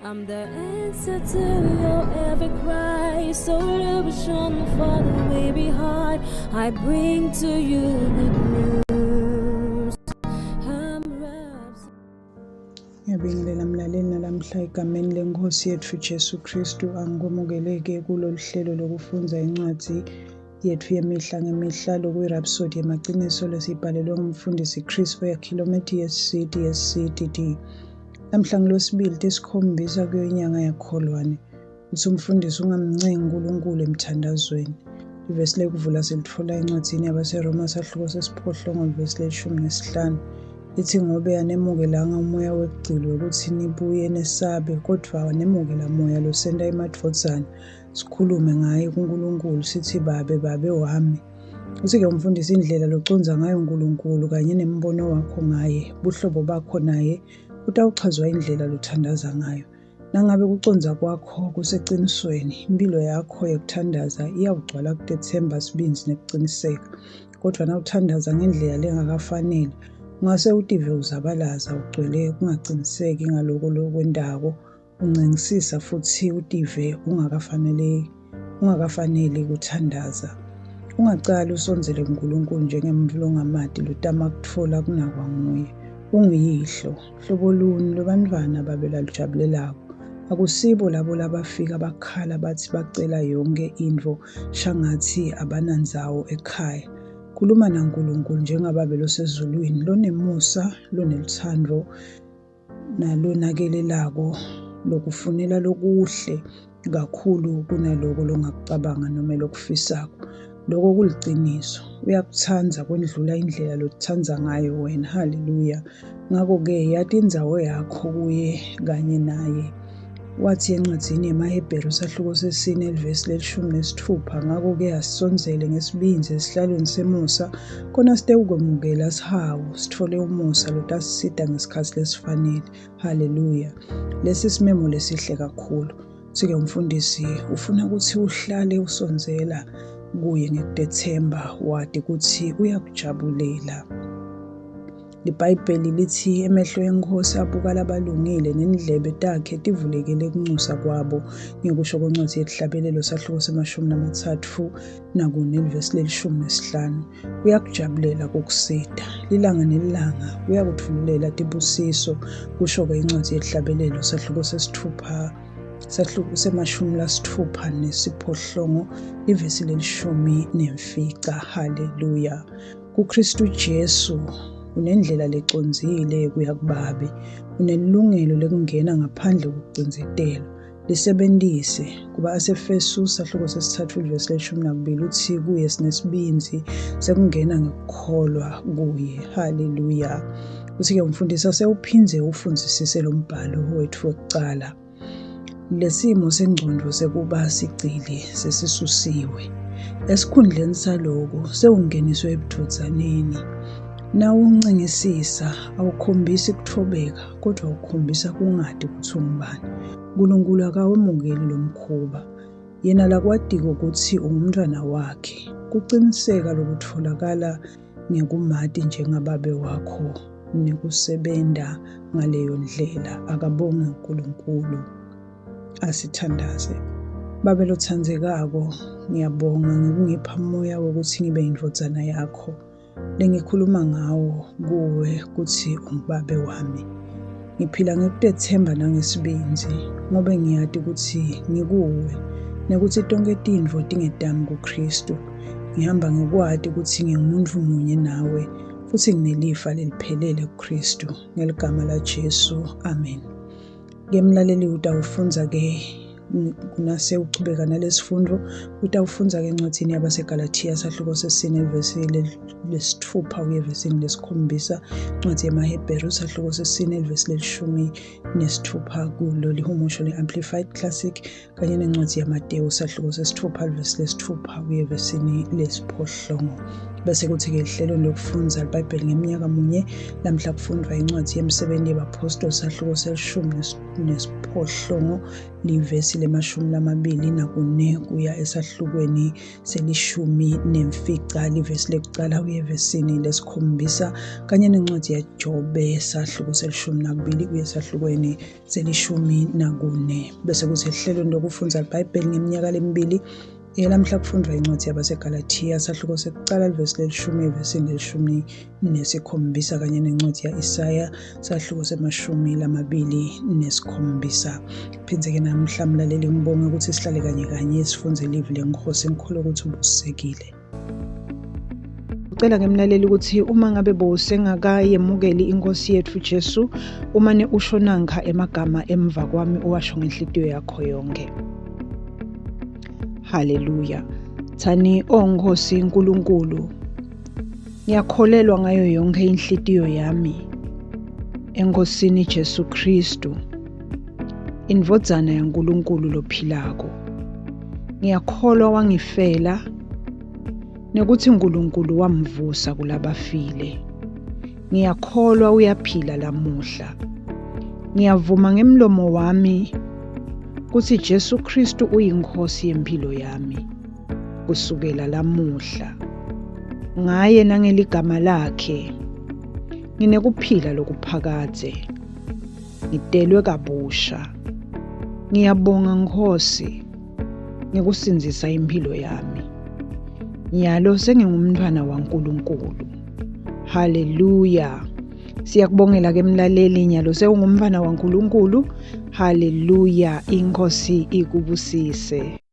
I'm the answer to your every cry, solution for the weary heart. I bring to you good news. I'm wrapped. Ngiyabingelela mlaleli nalamhla egameni lenkosi yetfu Jesu Kristu angikwemukeleke kulolu hlelo lokufundza incwadzi yetfu yemihla ngemihla lokuyi-Rhapsody yemaciniso lesiyibhalelwe ngumfundisi Chris Oyakhilome DSC DSC DD. Namhla ngilwesibili tisikhombisa kuyo inyanga yakholwane. Uthi umfundisi ungamncengi uNkulunkulu emthandazweni. Ivesi lekuvula silitfola encwadzini yabaseRoma sahluko sesiphohlongo livesi lelishumi nesihlanu. Lithi ngobe anemukelanga umoya wekugcilwa ukuthi nibuye nesabe, kodvwa wanemukela moya losenta emadvodzana, sikhulume ngaye kuNkulunkulu sithi Babe, Babe wami. Uthi-ke umfundisi indlela locondza ngayo uNkulunkulu kanye nembono wakho ngaye, buhlobo bakho naye, kutawuchazwa indlela lothandaza ngayo. Nangabe kucondza kwakho kusecinisweni, imphilo yakho yekuthandaza iyawugcwala kutetsemba, sibindzi nekuciniseka. Kodvwa nawuthandaza ngendlela lengakafaneli, ungase utive uzabalaza, ugcwele kungaciniseki ngaloko lokwentako, uncengisisa futsi utive ungakafaneli ungakafaneli kuthandaza. Ungacali usondzele kuNkulunkulu njengemuntfu longamati lotama kutfola kunakwa nguye. Unguyihlo. Hlobo luni lwebantfwana babe lalujabulelako? Akusibo labo labafika bakhala batsi bacela yonkhe intfo shangatsi abanandzawo ekhaya. Khuluma naNkulunkulu njengaBabe losezulwini lonemusa, lonelutsandvo nalonakelelako lokufunela lokuhle kakhulu kunaloko longakucabanga noma lokufisako. Loko kuliciniso. Uyakutsandza kwendlula indlela lokutsandza ngayo wena. Haleluya. Ngako-ke yati indzawo yakho kuye kanye naye. Wathi encwadzini yemaHebheru sahluko sesine livesi lelishumi nesitfupha, ngako-ke asisondzele ngesibindzi esihlalweni semusa, khona sitewukwemukela sihawu, sitfole umusa lotasisita ngesikhatsi lesifanele. Haleluya! Lesi simemo lesihle kakhulu. Uthi-ke umfundisi ufuna ukuthi uhlale usondzela kuye ngekutethemba, wati kutsi uyakujabulela. LiBhayibheli lithi emehlo eNkhosi abuka labalungile nendlebe takhe tivulekele kunxusa kwabo. Ngekusho kwencwadi yeTihlabelelo sahluko semashumi lamathathu nakune livesi lelishumi nesihlanu. Uyakujabulela kukusita. Lilanga nelilanga uyakutfululela tibusiso, kusho-ke incwadi yeTihlabelelo sahluko sesitfupha sahluko semashumi lasitfupha nesiphohlongo livesi lelishumi nemfica. Haleluya. KuKhristu Jesu unendlela lecondzile yekuya kuBabe. Unelilungelo lekungena ngaphandle kwekucindzetelwa. Lisebentise. Kuba aseFesu sahluko sesitsatfu livesi lelishumi nakubili utsi kuye sinesibindzi sekungena ngekukholwa kuye. Haleluya. Utsi-ke umfundisi asewuphindze ufundzisise lo mbhalo wetfu wekucala. Lesimo sengcondvo sekuba sigcili sesisusiwe. Esikhundleni saloko, sewungeniswe ebudvodzaneni. Nawuncengisisa, awukhombisi kutfobeka, kodvwa ukhombisa kungati kutsi ungubani. Nkulunkulu akawemukeli lomkhuba. Yena lakwatiko kutsi ungumntfwana wakhe. Kuciniseka lokutfolakala ngekumati njengababe wakho nekusebenta ngaleyo ndlela. Akabongwe uNkulunkulu. Asithandaze. Babe lotsandzekako, ngiyabonga ngekungipha umoya wekutsi ngibe yindvodzana yakho lengikhuluma ngawo kuwe kutsi ungubabe wami. Ngiphila ngekutetsemba nangesibindzi ngobe ngiyati kutsi ngikuwe nekutsi tonkhe tintfo tingetami kuKhristu. Ngihamba ngekwati kutsi ngingumuntu munye nawe futsi nginelifa leliphelele kuKhristu. Ngeligama laJesu, amen. Ke mlaleli utawufundza-ke nase uchubeka nalesifundvo utawufundza-ke encwadzini yabaseGalathiya sahluko sesine vesi lesitfupha kuye evesini lesikhombisa, incwadzi yemaHebheru sahluko sesine livesi lelishumi nesitfupha kulo lihumusho le-Amplified Classic kanye nencwadzi yaMatewu sahluko sesitfupha livesi lesitfupha kuye evesini lesiphohlongo. Bese kuthi-ke ehlelweni lokufundza liBhayibheli ngemnyaka munye lamhla kufundvwa incwadzi yemsebenti yebaphostoli sahluko selishumi lesiphohlongo livesi lemashumi lamabili nakune kuya esahlukweni selishumi nemfica livesi lekucala kuye evesini lesikhombisa kanye nencwadi yaJobe sahluko selishumi nakubili kuye esahlukweni selishumi nakune. Bese kuthi ehlelweni lokufundza liBhayibheli ngeminyaka lemibili Lamhla kufundwa incwadi yabaseGalathiya sahluko sekucala livesi lelishumi evesini lelishumi nesikhombisa kanye nencwadi ya-Isaya sahluko semashumi lamabili nesikhombisa. Phindze-ke namhla mlaleli ngibonge ukuthi sihlale kanye kanye sifunze livi leNkosi ngikholwa ukuthi ubusisekile. Ucela ke mlaleli ukuthi uma ngabe bowusengakayemukeli inkosi yethu Jesu umane usho nankha emagama emva kwami uwasho ngenhlitiyo yakho yonke. Haleluya. Thani o Nkosi uNkulunkulu ngiyakholelwa ngayo yonke inhlitiyo yami eNkosini Jesu Kristu indvodzana yaNkulunkulu lophilako. Ngiyakholwa wangifela nekuthi uNkulunkulu wamvusa kulabafile. Ngiyakholwa uyaphila lamuhla. Ngiyavuma ngemlomo wami kutsi Jesu Kristu uyiNkhosi yemphilo yami kusukela lamuhla. Ngaye nangeligama lakhe nginekuphila lokuphakadze. Ngitelwe kabusha. Ngiyabonga Nkhosi ngekusindzisa imphilo yami. Nyalo sengingumntfwana waNkulunkulu. Haleluya. Siyakubongela ke mlaleli nyalo sewungumntfwana waNkulunkulu. Haleluya. Inkosi ikubusise.